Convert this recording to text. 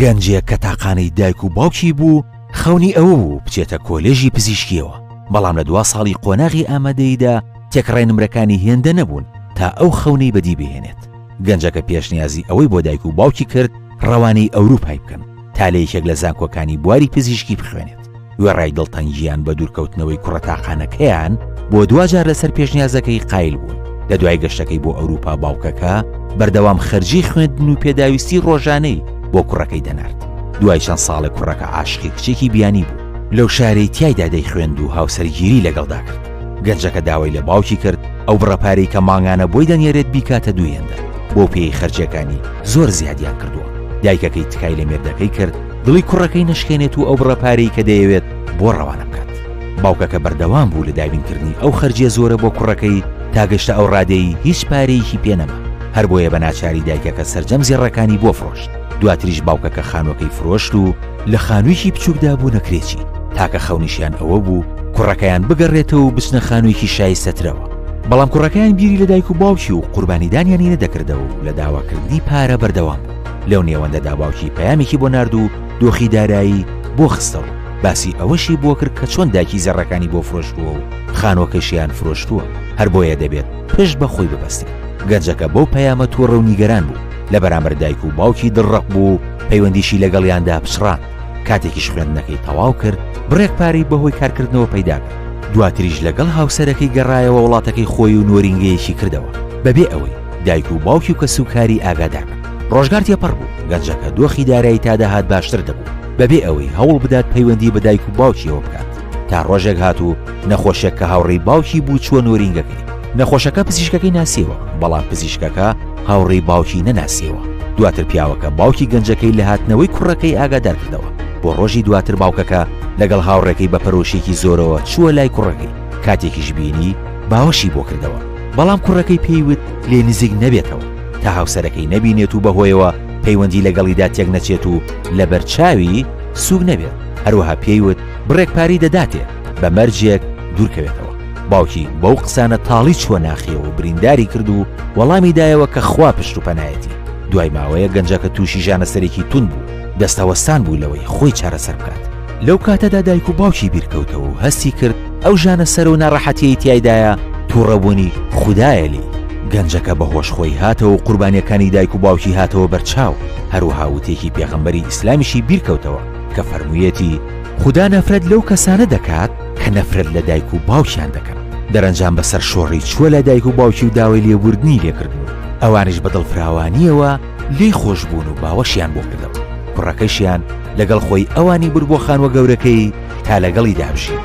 گەنجێک کە تاقانەی دایک و باوکی بوو، خەونی ئەوە بوو بچێتە کۆلێژی پزیشکییەوە، بەڵام لە دوا ساڵی قۆناغی ئامادەییدا تێکڕای نمرەکانی هێندە نەبوون تا ئەو خەونەی بەدی بهێنێت. گەنجەکە پێشنیازی ئەوەی بۆ دایک و باوکی کرد ڕەوانەی ئەوروپای بکەن تا لە یەکێک لە زانکۆکانی بواری پزیشکی بخوێنێت. وێڕای دڵتەنگییان بە دوورکەوتنەوەی کوڕە تاقانەکەیان، بۆ دواجار لەسەر پێشنیازەکەی قایل بوون. لە دوای گەشتەکەی بۆ ئەوروپا باوکەکە بەردەوام خەرجی خوێندن و پێداویستی ڕۆژانەی بۆ کوڕەکەی دەنارد. دوای چەند ساڵێک کوڕەکە عاشقی کچێکی بیانی بوو لەو شارەی تیایدا دەیخوێند و هاوسەرگیری لەگەڵدا کرد. گەنجەکە داوای لە باوکی کرد ئەو بڕە پارەی کە مانگانە بۆی دەنێرێت بیکاتە دوو هێندە، بەو پێیەی خەرجیەکانی زۆر زیادیان کردووە. دایکەکەی تکای لە مێردەکەی کرد دڵی کوڕەکەی نەشکێنێت و ئەو بڕە پارەی کە دەیەوێت بۆ ڕەوانە بکات. باوکەکە بەردەوام بوو لە دابینکردنی ئەو خەرجیە زۆرە بۆ کوڕەکەی تا گەشتە ئەو ڕادەی هیچ پارەیەکی پێ نەما، هەر بۆیە بە ناچاری دایکەکە سەرجەم زێڕەکانی بۆ فرۆشت. دواتریش باوکەکە خانووەکەی فرۆشت و لە خانوویەکی بچووکدا بوونە کرێچی، تاکە خەونیشیان ئەوە بوو کوڕەکەیان بگەڕێتەوە و بچنە خانوویەکی شایستەترەوە، بەڵام کوڕەکەیان بیری لە دایک و باوکی و قوربانیدانیانی نەدەکردەوە و لە داواکردنی پارە بەردەوام بوو. لەو نێوەندەدا باوکی پەیامێکی بۆ نارد و دۆخی دارایی بۆ خستەڕوو، باسی ئەوەشی بۆ کرد کە چۆن دایکی زێڕەکانی بۆ فرۆشتووە و خانووەکەشیان فرۆشتووە، هەر بۆیە دەبێت پشت بە خۆی ببەستێت. گەنجەکە بەو پەیامە تووڕە و نیگەران بوو، لە بەرامبەر دایک و باوکی دڵڕەق بوو و پەیوەندیشی لەگەڵیاندا پچڕاند. کاتێکیش خوێندنەکەی تەواو کرد، بڕێک پارەی بەهۆی کارکردنەوە پەیدا کرد. دواتریش لەگەڵ هاوسەرەکەی گەڕایەوە وڵاتەکەی خۆی و نۆرینگەیەکی کردەوە، بەبێ ئەوەی دایک و باوکی و کەسوکاری ئاگادار بن. ڕۆژگار تێپەڕ بوو، گەنجەکە دۆخی دارایی تا دەهات باشتر دەبوو، بەبێ ئەوەی هەوڵ بدات پەیوەندی بە دایک و باوکیەوە بکات. تا ڕۆژێک هات و نەخۆشێک کە هاوڕێی باوکی بوو چووە نۆرینگەکەی. نەخۆشەکە پزیشکەکەی ناسیەوە، بەڵام پزیشکەکە هاوڕێی باوکی نەناسیەوە. دواتر پیاوەکە باوکی گەنجەکەی لە هاتنەوەی کوڕەکەی ئاگادار کردەوە. بۆ ڕۆژی دواتر باوکەکە لەگەڵ هاوڕێکەی بە پەرۆشیەکی زۆرەوە چووە لای کوڕەکەی. کاتێکیش بینی باوەشی بۆ کردەوە، بەڵام کوڕەکەی پێی وت لێ نزیک نەبێتەوە تا هاوسەرەکەی نەبینێت و بەهۆیەوە پەیوەندی لەگەڵیدا تێک نەچێت و لەبەر چاوی سووک نەبێت. هەروەها پێی وت بڕێک پارەی دەداتێ بە مەرجێک دوورکەوێتەوە. باوکی بەو قسانە تاڵی چووە ناخیەوە و برینداری کرد و وەڵامی دایەوە کە خوا پشت و پەنایەتی. دوای ماوەیەک گەنجەکە تووشی ژانەسەرێکی توند بوو، دەستەوەستان بوو لەوەی خۆی چارەسەر بکات. لەو کاتەدا دایک و باوکی بیرکەوتەوە و هەستی کرد ئەو ژانەسەر و ناڕەحەتیەی تیایدایە تووڕەبوونی خودایە لێی. گەنجەکە بە هۆش خۆی هاتەوە و قوربانیەکانی دایک و باوکی هاتەوە بەرچاو، هەروەها وتێکی پێغەمبەری ئیسلامیشی بیرکەوتەوە کە فەرموویەتی، خودا نەفرەت لەو کەسانە دەکات کە نەفرەت لە دایک و باوکیان دەکەن. دەرەنجام بە سەرشۆڕی چووە لای دایک و باوکی و داوای لێبوردنی لێکردن و ئەوانیش بە دڵفراوانییەوە لێی خۆش بوون و باوەشیان بۆ کردەوە. کوڕەکەشیان لەگەڵ خۆی ئەوانی برد بۆ خانووە گەورەکەی تا لەگەڵیدا بژین.